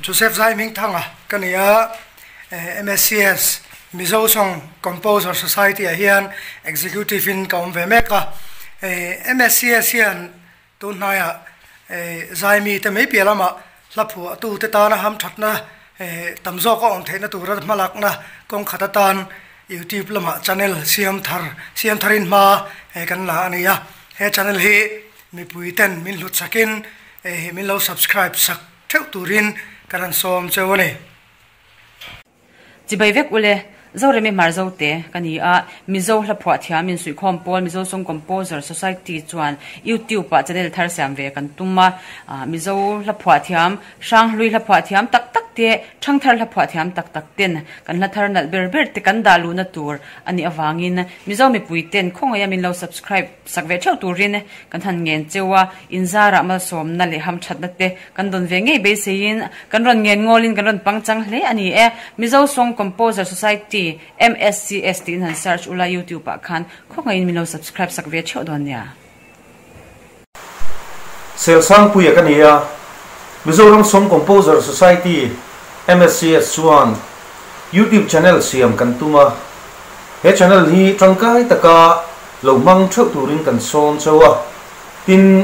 Joseph Zaihmingthanga ka ni a, MSCS, Mizo Song Composer Society ah hian Executive in ka awm ve mek a. MSCS hian tun hnaiah Zaimi te mai piah lamah hla phuahtu te tana hamthatna tam zawk a awm theihna tura hmalakna kawng khat atan YouTube lamah channel siam thar siam tharin hma kan la a ni a. He channel hi mipui ten min hlut sakin min lo subscribe sak theuh turin kan han sawm cheu a ni. Chibai vek ule, Zoremi Hmarzote ka ni a, Mizo hla phuah thiam insuihkhawm pawl Mizo Song Composer Society chuan YouTube ah channel thar siam ve kan tum a, Mizo hla phuah thiam, Hranghlui hla phuah thiam tak tak te, Thangthar hla phuah thiam tak tak ten kan hla thar nalh ber ber te kan dah luhna tur a nih avangin Mizo mipui ten khawngaih a min lo subscribe Sak ve theuh turin kan han ngen cheu a, inzarah malsawmna leh hamthatna te kan dawn ve ngei beiseiin kan rawn ngen ngawlin kan rawn pangchang hle a ni e. Mizo Song Composer Society, MSCS, tiin han search ula YouTube ah khan khawngaihin min lo subscribe sak ve theuh dawn nia. Selsangpuia ka ni a, Mizoram Song Composer Society, MSCS, chuan YouTube channel siam kan tum a, he channel hi tangkai taka Lo hmang theuh turin kan sawm cheu a, tin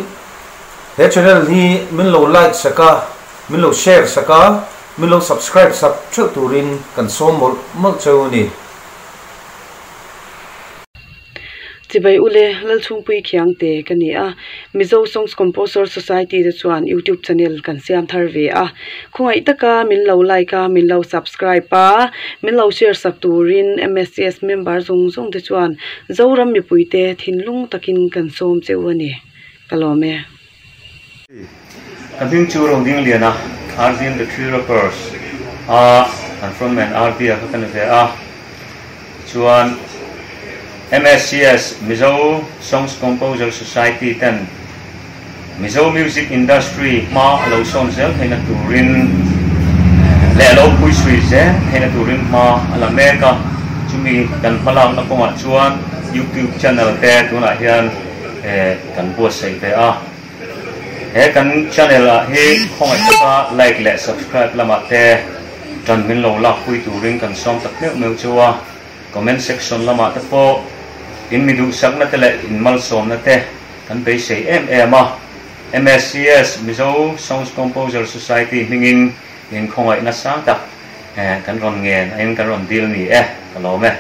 he channel hi min lo like sak a, min lo share sak a, min lo subscribe sak theuh turin kan sawm mawlh mawlh cheu a ni. Chibai Ule, Lalchhungpui Khiangte ka ni a, Mizo Songs Composer Society te chuan YouTube channel kan siam thar ve a, Khawngaih taka min lo like a, min lo subscribe a, min lo share sak turin MSCS member zawng zawng te chuan Zoram mipuite thinlung takin kan sawm che u a ni. Ka lawm e. Ka hming chu Roding Liana, RD and the Three Rappers a kan frontman RD a kha ka ni ve a. Chuan MSCS, Mizo Songs Composer Society ten Mizo music industry hma a lo sawn zel theihna turin leh a lo phuisui zel theihna turin hma a la mek a, chumi kan hmalakna kawngah chuan YouTube channel te tunah hian kan buatsaih ve a. He kan channel ah hi khawngaih taka like leh subscribe lamah te tan min lo lakpui turin kan sawm tak meuh meuh chu a, comment section lamah te pawh in mi duhsakna te leh in malsawmna te kan beisei em em a. MSCS, Mizo Songs Composer Society hmingin in khawngaihna sang tak kan rawn ngen a in kan rawn dil ni e, ka lawm e.